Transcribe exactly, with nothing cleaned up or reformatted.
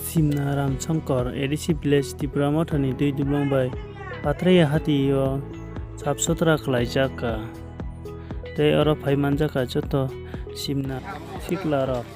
Simna Ramshankar A D C village Tipra Mothani twi dublong bai Pathariya hati o sap sutra khlaijak kha. Tei oro phai manjak kha joto Simna sikla rok.